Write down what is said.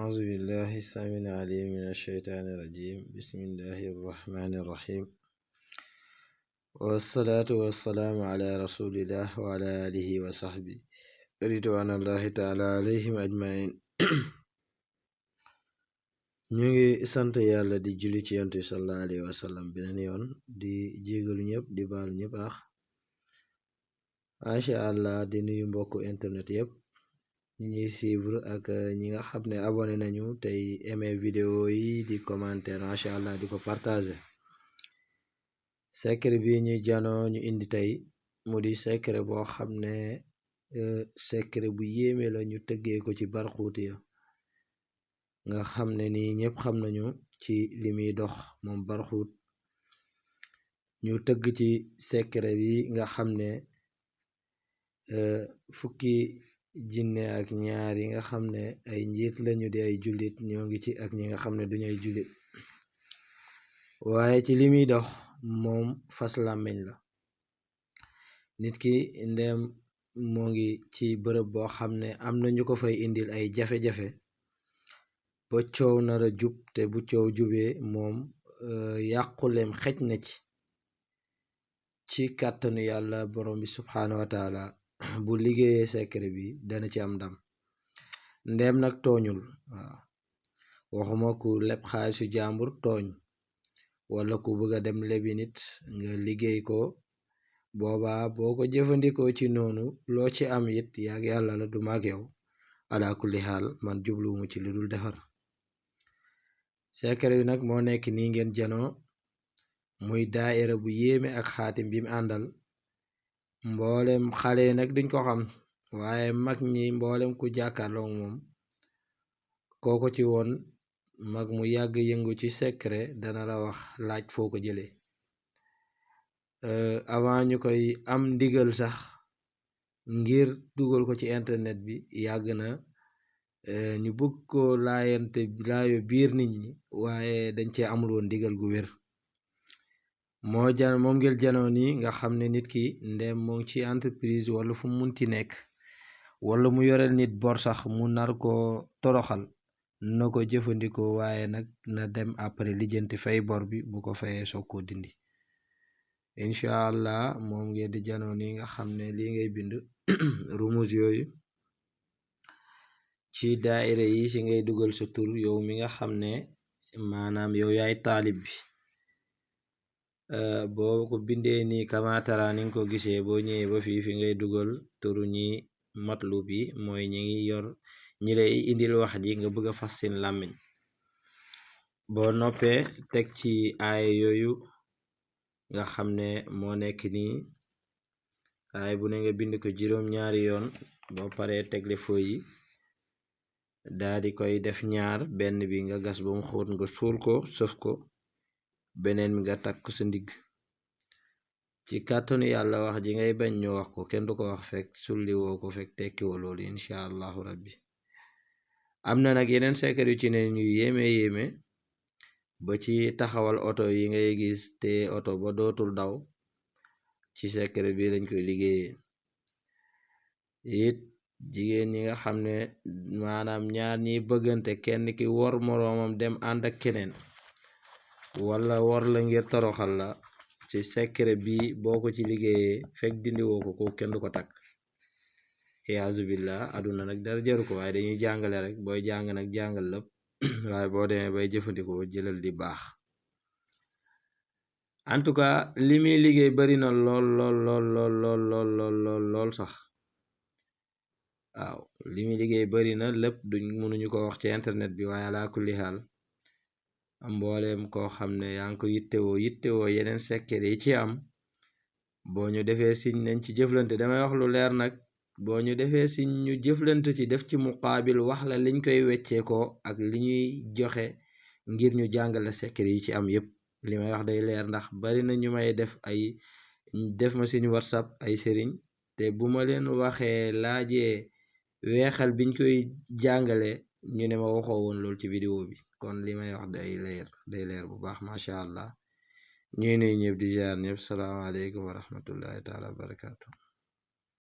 أعوذ بالله السميع العليم من الشيطان الرجيم بسم الله الرحمن الرحيم والصلاة والسلام على رسول الله وعلى آله وصحبه رضوان الله تعالى عليهم أجمعين ñu ngi sant yàlla di julli ci yonent bi sallallahu alayhi wa sallam beneen yoon di jégalu ñëpp di baalu ñëpp macha allah di nuyu mbokku internet yëpp ñi ñuy suivre ak ñi nga xam ne abonné nañu tey aimé vidéo yi di commentaire macha allah di ko partager secret bi ñu janoo ñu indi tey mu di secret boo xam ne secret bu yéeme la ñu tëggee ko ci barxuuti ya nga xam ne nii ñëpp xam nañu ci li muy dox moom barxuut ñu tëgg ci secret bi nga xam ne fukki jinne ak ñaar yi nga xam ne ay njiit lañu di ay jullit ñoo ngi ci ak ñi nga xam ne duñu ay jullit waaye ci li muy dox moom fas làmmiñ la nit ki ndem moo ngi ci bërëb boo xam ne am na ñu ko fay indil ay jafe-jafe ba coow nara jub te bu coow jubee moom yàquleem xej na ci kàttanu yàlla borom bi subhaanahu wa taala bu liggéeyee secret bi dana ci am ndam ndem nag tooñul waaw waxuma ku leb xaalisu jàmbur tooñ wala ku bëgg a dem lebi nit nga liggéey ko boobaa boo ko jëfandikoo ci noonu loo ci am it yaag yàlla la du maag yow ala kulli xaal man jubluwumu ci lu dul defar secret bi nag moo nekk nii ngeen janoo muy daaira bu yéeme ak xaatim bi mu àndal mboolem xale nag duñ ko xam waaye mag ñi mboolem ku jàkkaarloo moom kooko ci woon mag mu yàgg yëngu ci secret dana la wax laaj foo ko jëlee avant ñu koy am ndigal sax ngir dugal ko ci internet bi yàgg na ñu bëgg ko laayo biir nit ñi waaye dañ cee amul woon ndigal gu wér moom ngeen janoo nii nga xam ne nit ki ndem moo ngi ci entreprise wala fu munti nekk wala mu yoreel nit bor sax mu nar ko toroxal na ko jëfandikoo waaye nag na dem après lijjanti fay bor bi bu ko fayee soog koo dindi incha allah moom ngeen di janoo nii nga xam ne lii ngay bind rumus yooyu ci daaira yi si ngay dugal sa tur yow mi nga xam ne maanaam yow yaay taalib bi boo ko bindee nii kamaatara ni nga ko gisee boo ñëwee ba fii fi ngay dugal turu ñi matlu bi mooy ñi ngi yor ñi lay indil wax ji nga bëgg a fas seen làmmiñ boo noppee teg ci aaya yooyu nga xam ne moo nekk nii aaya bu ne nga bind ko juróom-ñaari yoon boo paree tegle fooy yi daa di koy def ñaar benn bi nga gas ba mu xóot nga suul ko sëf ko beneen mi nga takk sa ndigg ci kàttanu yàlla wax ji ngay bañ ñu wax ko kenn du ko wax fekk sulli woo ko fekk tekkiwoo loolu incha allahu rabbi am na nag yeneen secret yu ci ne ñu yéeme ba ci taxawal oto yi ngay gis te oto ba dootul daw ci secret bi lañ koy liggéeyee it jigéen ñi nga xam ne maanaam ñaar ñiy bëggante kenn ki wor moroomam dem ànd ak keneen wala wor la ngir toroxal la ci secret bi boo ko ci liggéeyee fekk dindiwoo ko kenn du ko takk iyaazu billah aduna nag dara jaru ko waaye dañuy jàngale rek booy jàng nag jàngal lépp waaye boo demee bay jëfandikoo jëlal di baax en tout cas li muy liggéey bari na lool sax waaw li muy liggéey bari na lépp mënuñu ko wax ci internet bi waaye ala kulli xaal mbooleem koo xam ne yaa ngi ko yittewoo yeneen secret yi ci am boo ñu defee siñ nañ ci jëflante damay wax lu leer nag boo ñu defee siñ ñu jëflante ci def ci muqaabil wax la liñ koy wecceekoo ak li ñuy joxe ngir ñu jàngale secret yi ci am yépp li may wax day leer ndax bari na ñu may def ma suñu whatsapp ay sëriñ te bu ma leen waxee laajee weexal biñ koy jàngale ñu ne ma waxoo woon loolu ci vidéo bi kon li may wax day leer bu baax macha allah ñuy nuyu ñëpp di jaar ñëpp salaamaaleykum wa rahmatullahi taala wa barakaatu